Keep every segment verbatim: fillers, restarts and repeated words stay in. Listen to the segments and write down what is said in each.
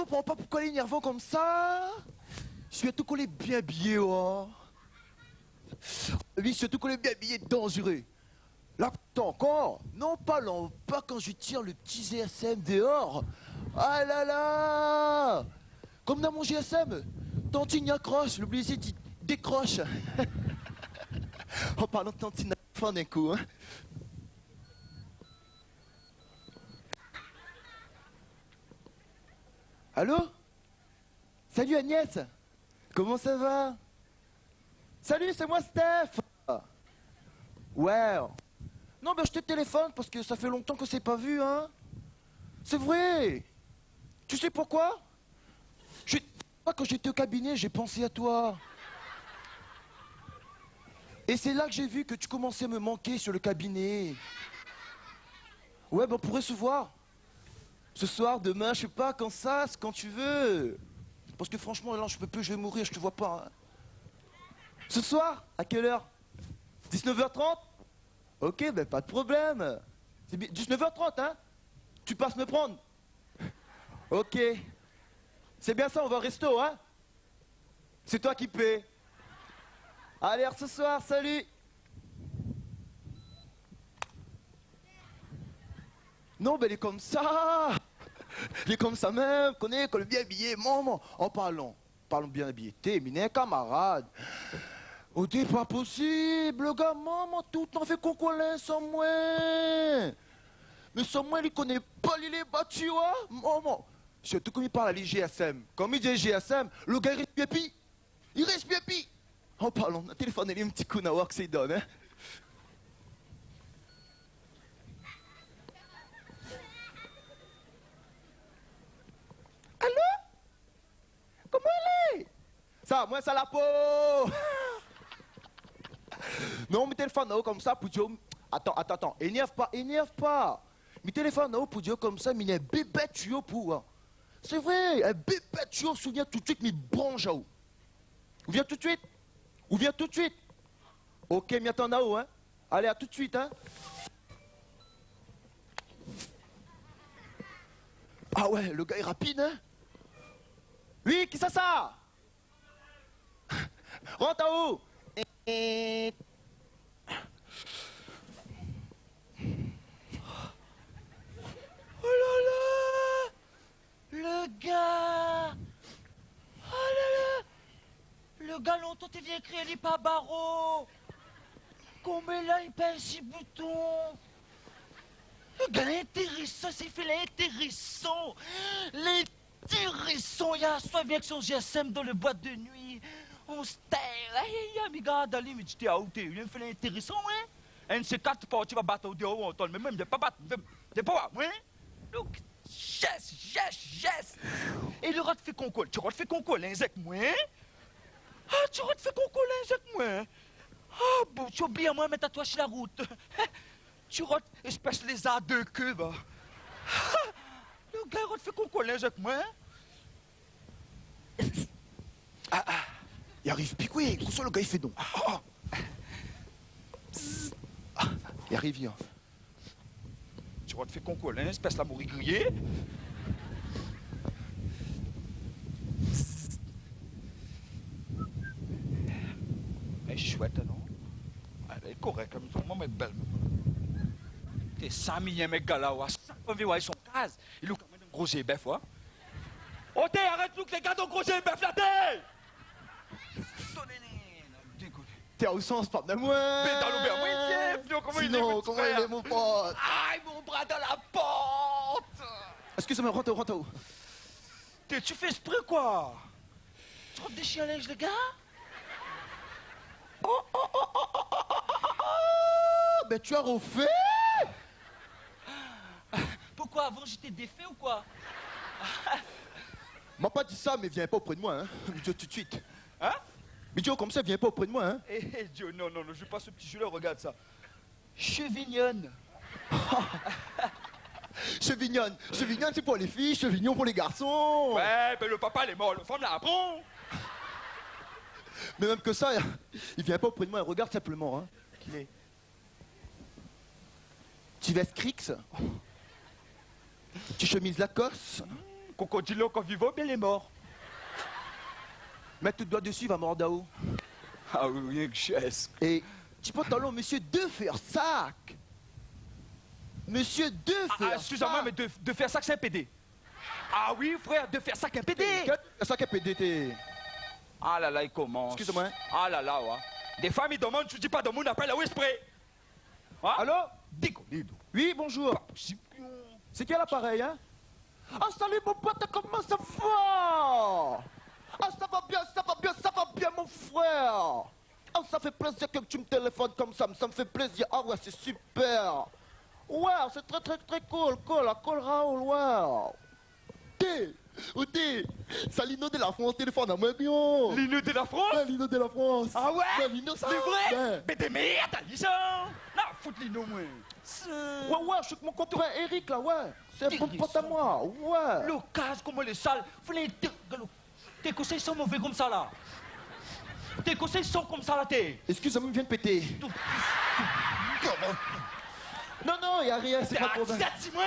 konpran pa poukosa lé énèrvan konmsa. Sirtou kan lé bien abiyé, oh. Oui, sirtou kan lé bien abiyé, danzéré. La, atann ankor. Non, pa la, pa kan mi tir lo ti G S M déor. Ah la la. Konm dan mon G S M, tantine i akros, lé oblizé di dékros. An parlan de tantine, la fine in kou, hein. Allô ? Salut Agnès, comment ça va ? Salut, c'est moi Steph. Ouais. Non, ben, je te téléphone parce que ça fait longtemps qu'on s'est pas vu, hein. C'est vrai. Tu sais pourquoi ? Je, quand j'étais au cabinet, j'ai pensé à toi. Et c'est là que j'ai vu que tu commençais à me manquer sur le cabinet. Ouais, ben, on pourrait se voir. Ce soir, demain, je sais pas, quand ça, c'est quand tu veux. Parce que franchement, là, je peux plus, je vais mourir, je te vois pas, hein. Ce soir, à quelle heure ? Dix-neuf heures trente ? Ok, ben pas de problème. C'est bien, dix-neuf heures trente, hein ? Tu passes me prendre ? Ok. C'est bien ça, on va au resto, hein ? C'est toi qui paies. Allez, à ce soir, salut. Non, ben, lé konmsa. Lé konmsa mèm, koné, kan lé bien abiyé, momon. An parlan, parlan bien abiyé. Té, mi néna in kamarad. Oh, té, pa posib, lo gars, momon, toultan fé konkour san moin. Mé san moin, li koné pa li lé bati, wa, momon. Sirtou kan li parl ali G S M. Kan li di G S M, lo gars i réspir pi. I réspir pi. An parlan, téléfone ali in ti kou, na oir kosa i donn, hein. Allô ? Koman i lé ? Sa, moin sa la po. Non, mi téléfone aou konmsa pou dir, atann, atann, atann, énèrv pa, énèrv pa. Mi téléfone aou pou dir konmsa, mi néna in bébèt tuyau pou ou, hein. C'est vrai, in bébèt tuyau, ou vien tout de suite, mi bransh aou. Ou vien tout de suite ? Ou vien tout de suite ? Ok, mi atann aou, hein. Allez, à tout de suite, hein. Ah ouais, lo gars lé rapid, hein. Oui, kisa sa ? Rant aou. Oh la la. Lo gars. Oh la la. Lo gars, lontan té vien kriy ali par baro. Koméla i pèz si bouton. Lo gars lé intérésan, sé fé lé intérésan. Intérésan, yèr soir, li vien avèk son G S M dan lo boit de nuit. On style. Ay, ay, ay, mi gard ali, mi di, té, aou té, li fé lé intérésan, ouais. Inn sé kat parti va bat aou déor, ou antann, mé moin, mi pa bat, mi pa, moin. Look, yes, yes, yes. É li rod fé konkour, ti rod fé konkour, lé zèk moin. Ah, ti rod fé konkour, lé zèk moin. Ah, bon, ti oubli amoin, mèt aou si la rout. Ti rod, espès lézar dé ké, va. Ah, lo gars i rod fé konkour, lé zèk moin. Ah, ah. I ariv pi, koué. Kosa lo gars i fé donk ? Ah, ah. Ah, i ariv, hein. Ti rod fé konkour, hein, espès la mori griyé. Mé shouèt, non ? Ah, lé korèk, hein, mi trouv, moin, mèt bèl. Té, sa mi yèm, mèt gala, wa. Sak foi mi vé son kaz, li louk amoin dan gro zébèf, wa. Oh, té, arèt louk lé gars dan gro zébèf la, té ! Té, o sans, pa d'amour. Pédal oubien, oui, tiens, pion, koman i di, mon frèr ? Sinon, koman i lé, mon pot ? Ay, mon bra dan la port. Excusez-moi, rant, rant. Té, ti fé ésprè, koi ? Ti rod déshir linz, lé gars ? Oh, oh, oh, oh, oh, oh, oh, oh, ben, tu as refait ? Pourquoi, avant, j'étais défait ou quoi ? Ma pa di sa, mé vien pa opré de moin, hein. Mi di aou tout de suite. Hein ? Mi di aou konmsa, vien pa opré de moin, hein. Eh, eh, Joe, non, non, non, je joue pas ce petit jeu-là, regarde ça. Chevignonne. Chevignonne. Chevignonne, c'est pour les filles, chevignon pour les garçons. Ouais, ben le papa, il est mort, la femme l'a appris. Mais même que ça, il vient pas auprès de moi, regarde simplement, hein. Qu'il est. Ti vès Kriks. Ti shemiz Lacoste. Krokodil lé ankor vivan oubien lé mor? Mèt out doi dési, va mord aou. Ah oui, rienk jès. É ti pantalon, mésyé, de fèr sak. Mésyé, de fèr sak. Ah, ah, eskiz amoin, mé de, de fèr sak, sé in pédé. Ah oui, frèr, de fèr sak in pédé. Kèl de fèr sak in pédé, té? Ah la la, i komans. Eskiz amoin, in. Ah la la, wa. Défoi mi domann, ou di pa domoun, apré la ou èsprè. Hein? Allô? Dékone, non. Oui, bonjour. Pa posib. C'est qui à l'appareil, hein? Ah, salut mon pote, comment ça va? Ah, ça va bien, ça va bien, ça va bien, mon frère. Ah, ça fait plaisir que tu me téléphones comme ça, ça me fait plaisir. Ah ouais, c'est super. Ouais, c'est très, très, très cool, cool, cool, Raoul, ouais. Té, oté, sa Lino de la France téléfone amoin, bien. Lino de la France? Ouais, Lino de la France. Ah ouais? Ouais, Lino sa. Lé vré? Ouais. Mé té mèrd, Lino sa. Non, fout Lino, moin. Ouais, ouais, je suis avec mon copain Eric, là, ouais. C'est un bon pote à moi, ouais. Lo kaz, koman lé sal. Fo lé té, galo. Té, kosa i san mové komsa la? Té, kosa i san komsa la, té? Eskiz amoin, mi vien pété. Non, non, y a rien, c'est pas de problème. Té, arèt, arèt, di amoin.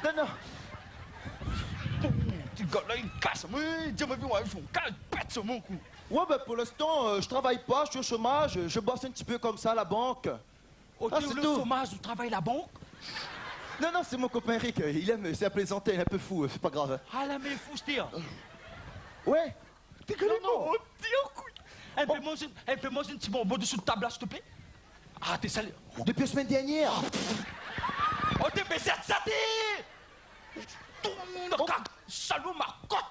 Non, non. Ti gars-là, il casse. Moi, Dieu me voit, ils font quatre pètes sur mon cou. Ouais, ben, pour l'instant, euh, je travaille pas, je suis au chômage, je bosse un petit peu comme ça à la banque. Ah, c'est tout. Ou travay la bank? Non, non, c'est mon copain Eric, euh, il aime, c'est un plaisantin, il est un peu fou, euh, c'est pas grave. Ah, la, mé fou, sté. Ouais. Té galé, non, non. Mon Dieu, kout. Èl pé manz, èl pé manz in ti bonbon dosou tab la, s'il te plaît? Ah, té salé. Depuis la semaine dernière. Oh, té, mé sé sa, té. Tout le monde a... Oh. Salo, ma kot.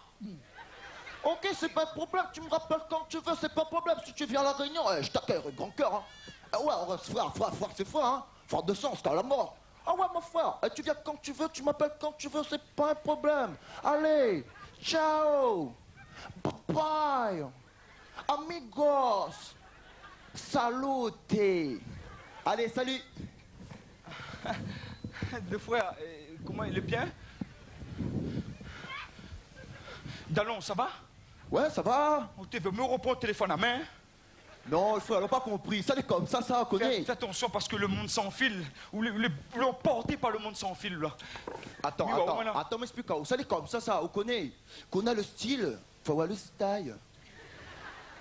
Ok, c'est pas un problème, tu me rappelles quand tu veux, c'est pas un problème. Si tu viens à La Réunion, eh, je t'accueille avec grand cœur, hein. Eh ouais, on reste frère, frère, frère, c'est frère, hein. Frère de sang, jusqu'à la mort. Ah ouais, mon frère, eh, tu viens quand tu veux, tu m'appelles quand tu veux, c'est pas un problème. Allez, ciao. Bye bye. Amigos. Salute. Allez, salut. Lo frèr, euh, koman, lé bien? Dalon, sa va? Ouais, sa va. Ou té vé mi repran téléfone a min? Non, lo frèr, ou la pa konpri. Sa lé komsa, sa, ou koné. Fé, fé atansion parske lo monn san fil, ou lé, ou lé, ou lé anporté par lo monn san fil, la. Atann, atann, atann, mi èksplik aou. Sa lé komsa, sa, ou koné. Kan ou na lo stil, fo avoir lo style.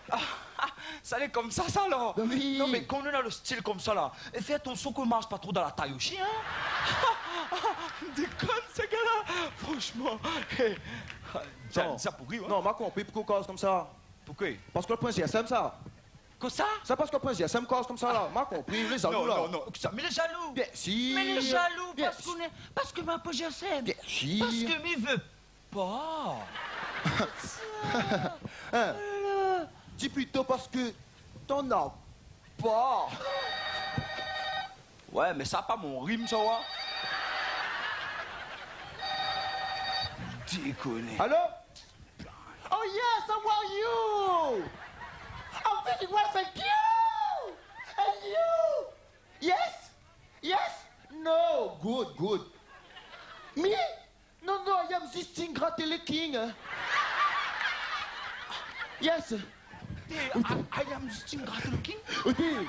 Ah, ah, sa lé komsa, sa, la. Ben oui. Non, mé kan ou na lo stil komsa, la, é fé atansion k'ou marsh pa tro dan la tay osi, hein. Dékone, sé gars-là. Franchement. Non. Sa pouri, hein. Non, ma konpri poukosa ou koz komsa. Poukosa? Parske ou pran GSM, sa. Kosa? Sa parske ou pran GSM, ou koz komsa, la. Ma konpri, lé zalou, la. Non, non, non, sa, mé lé zalou. Bien sûr. Mé lé zalou, bien sûr. Parske ou na, parske ma pran GSM. Bien sûr. Parske mi vé pa. Hein, di plito parske ou na pa. Ouais, mé sa pa mon rim, sa, wa. Dékone. Allô? Oh yes, how are you? I'm very well, thank you. And you? Yes? Yes? No, good, good. Me? Non, non, I am Justin Gratelly King. Yes. Té, I, I am Justin Gratelly King. Té,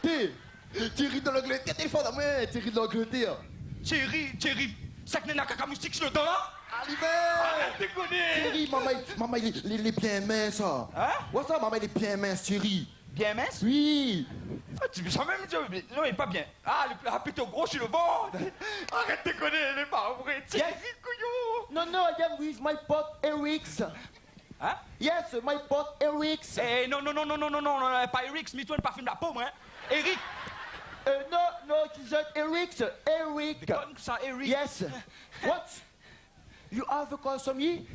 té, Thierry de l'Angleterre, téléfone amoin, Thierry de l'Angleterre. Thierry, Thierry, sak néna kaka moustik si lo dan, la? Alé, ben. Arèt dékoné. Thierry, marmay, marmay lé, lé, lé bien mins, sa. Hein? Ouais, sa, marmay lé bien mins, Thierry. Bien mins? Oui. Ah, ti vé sa mèm, ti vé, non, lé pa bien. Ah, lé, ah, plito gro si lo vant. Arèt dékoné, lé pa vré. Yes. Kouyon. Non, non, I am with my pot Eric. Hein? Yes, my pot Eric. Eh, non, non, non, pa Eric, mi tourn pa film la pom, hein. Eric. Euh, non, non, it isn't Eric, Eric. Dékone sa, Eric. Yes. What? You have a call for me?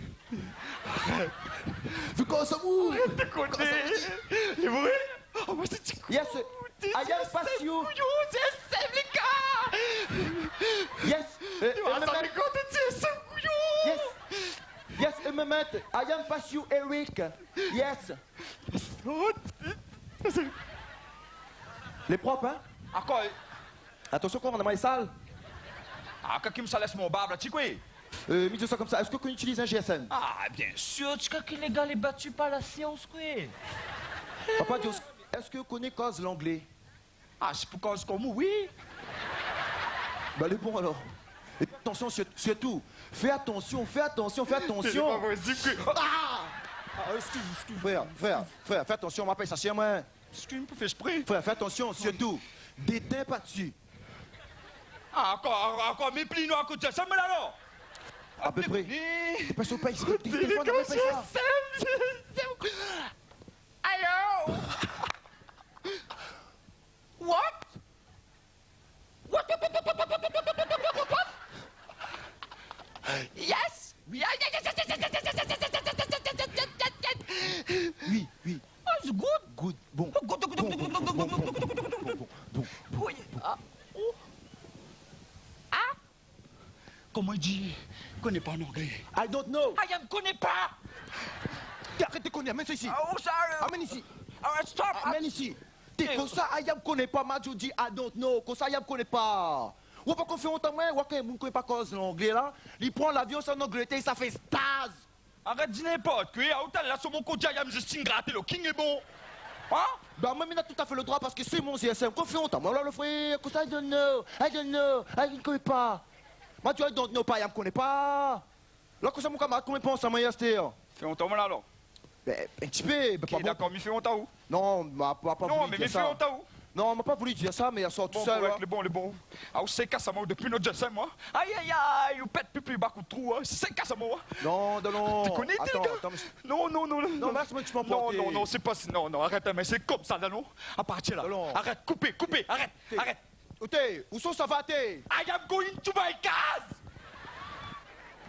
Arèt. Arèt. Arèt dékoné. Lé vré? Oh, mé sé ti kouyon. Yes, I am pass you. Kouyon, sé sèm, lé gars. Yes, euh, euh, mèm, sé sèm kouyon. Yes. Yes, euh, mèm, I am pass you, Eric. Yes. Lé prop, hein? Ankor. Atansion, kan ou na min sal. Ah, kan ki mi sa lès mon barb la, ti koué. Euh, mi di sa komsa, èske ou itiliz in GSM? Ah, bien sûr, ti koué ke lé gars lé bati par la sians, koué. Papa, di, èske ou koné koz langlé? Ah, si pou koz konm ou, oui. Ben, lé bon, alor. É atansion, sir-, sirtou. Fé atansion, fé atansion, fé atansion. Sé pa posib ke... Ah ! Ah, eskiz, eskiz. Frèr, frèr, frèr, fé atansion, ma pèy sa shèr, moin. Eskiz, mi fé ésprè. Frèr, fé atansion, sirtou. Détinn pa dsi. Ah, ankor, ankor, mé pli noir ke Jason, moin la, alor. Apépré. Mé... Pèrsone i pèy, i pèy, i pèy, i pèy sa. Alo ? What ? What, what, what, what? Yes? Oui. Yeah, yeah, yes, yes, yes. Oui, oui. Oh, it's good. Good. Bon. Good, good, good, bon, bon, bon. Oui. Ah, oh. Ah ? Koman i di koné pa an anglé ? I don't know. I am koné pa. Té, arèt dékoné, amenn sa isi. Oh, sorry. Amenn isi. Alright, stop. Amenn isi. Té, eh, konsa, I am koné pa, ma di ou di I don't know. Konsa, I am koné pa. Ou pa konn fé ont amoin, ou koné moun koné pa koz langlé la. Li pran lavion, sa an Anglétèr, sa fé staz. Arèt di ninport koi, aou té la sir mon koté, I am just in graté lo king é bon. Hein ? Ba, moin, mi na toutafé lo droi parske sé mon G S M. Koman fé ont amoin la, lo frèr, konsa, I don't know, I don't know, I koné pa. Ma di ou I don't know pa, I am koné pa. La, konsa, mon kamarad, koman i pans amoin, astèr ? Fé ont amoin la, alor ? Bin, in ti pé, bin, pa bon. Ok, dakor, mi fé ont aou ? Non, ma, ma pa voulu dir sa. Non, mé mi fé ont aou ? Non, ma pa voulu dir sa, mé la sort tousèl, hein. Bon, korèk, lé bon, lé bon. Ah, ou sé kas amoin dopi nout G S M, moin. Ay, ay, ay, ou pèt pipi bak out trou, hein. Sé kas amoin, hein. Non, non, non. Té koné, té... Atann, atann, mé... Non, non, non, non. Non, mé la, sé moin ki pé anporté. Non, non, non, sé pa, non, non, arèt, mé sé konmsa la, non. Apartir la. Non, non. Arèt, koupé, koupé, arèt, arèt. Té, oté, ousa ou sava, té ? I am going to my cars.